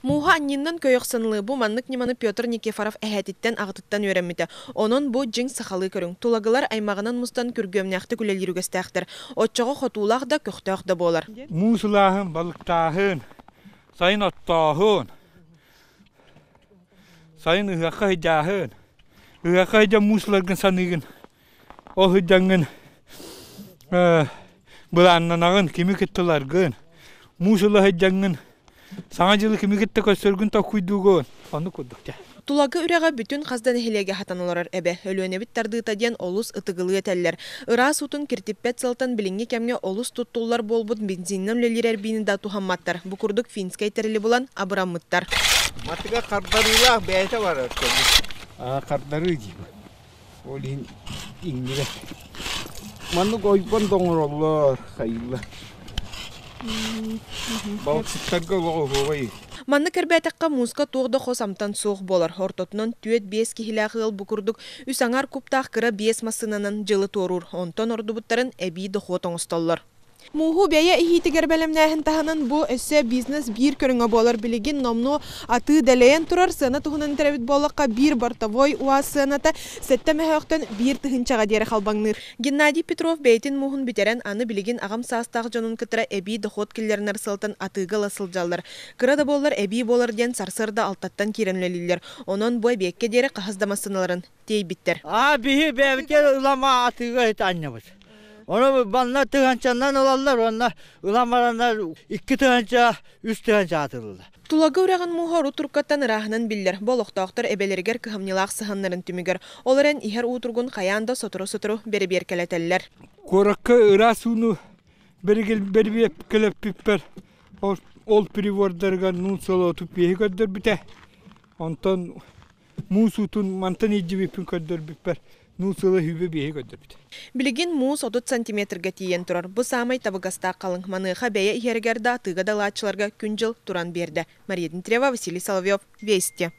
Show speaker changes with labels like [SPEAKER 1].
[SPEAKER 1] Мууһу анньыынан көй охсон бу маннык ньыманы Петр Никифоров эһэтиттэн аҕатыттан үөрэммитэ. Онон бу дьиҥ сахалыы көрүҥ. Тулагылар аймаҕынан мустан күргүөмнээхтик үлэлиир үгэстээхтэр. Оччоҕо хотуулаах да, көхтөөх да буолар.
[SPEAKER 2] Муус ылааһын, балыктааһын, сайын оттооһун, сайын ыһыахха сыдьааһын. Ыһыахха сыдьан муус ыларгын саныыгын. Ол сыдьаҥҥын былааннанаҕын, кими кытта ыларгын. Муус ыла сыдьаҥҥын Саҥа дьылы кими кытта көрсөргүн толкуйдуугун? Оннук курдук дьэ.
[SPEAKER 1] Тулагы үрэҕэ бүтүн хас да нэһилиэгэ хатан олорор эбэ. Өлүөнэбит тардыыта диэн олус ытыгылыы этэллэр. Ыраас уутун киртиппэт сылтан билиҥҥи кэмҥэ олус туттуллар буолбут бензининэн үлэлиир эрбиини да туһамматтар. Бу курдук финскэй тэрили булан абыраммыттар.
[SPEAKER 3] Матыга хардарыылаах бэйэтэ барар көрдүк. Аа хардарыы диибин. Ол иһин иҥнибэт. Маннык ойбон да оҥороллор, хайыыллар. Балыксыттарга олох оһуобай.
[SPEAKER 1] Маннык кэрбээтэххэ мууска туох да хос амтан суох буолар. Ортотунан түөрт-биэс киһилээх ыал бу курдук үс аҥаар кубтаах кыра биэс массыынанан дьылы туоруур. Онтон ордубуттарын эбии дохуот оҥостоллор. Мууһу бэйэ иһиитигэр бэлэмнээһин таһынан бу өссө бизнес биир көрүҥэ буолар. Билигин номнуо атыы дэлэйэн турар. Сыана туһунан этэр эбит буоллахха, биир бортовой УАЗ сыаната сэттэ мөһөөхтөн биир тыһыынчаҕа диэри халбаҥныыр. Геннадий Петров бэйэтин мууһун бүтэрэн, аны билигин аҕам саастаах дьонун кытары эбии дохуот киллэринэр сыалтан атыыга ыла сылдьаллар. Кыра да буоллар эбии буолар диэн сарсыарда алтаттан киирэн үлэлииллэр. Онон бу эбиэккэ диэри хаһыс да массыыналарын тиэйбиттэр.
[SPEAKER 4] Аа биһи бэйэбитигэр ылама атыыга анньабыт. Ону манна тыһанчаннан ылаллар уонна ылан бараннар икки тыһанча, үс тыһанча атылылар.
[SPEAKER 1] Тулагы үрэҕин мууһа урут туруккаттан ырааһынан биллэр. Бу олохтоохтор эбэлэригэр кыһамньылаах сыһыаннарын түмүгэр. Ол эрэн иһэр уу туругун хайаан да сотору-сотору бэрэбиэркэлэтэллэр.
[SPEAKER 2] Куоракка ыраас ууну бэрэбиэркэлэппиппэр ол прибордарыгар нуун солооту пиэһи көрдөрбүтэ. Онтон муус уутун мантан илдьибиппин көрдөрбүппэр муус ыла сүүрбэ биэһи көрдөрбүт.
[SPEAKER 1] Билигин муус 30 сантиметрга тиийэн турар. Бу саамай табыгастаах халыҥ. Маныаха бэйэ иһэригэр да, атыыга да ылааччыларга күн-дьыл туран биэрдэ. Мария Дмитриева, Василий Соловьев, Вести.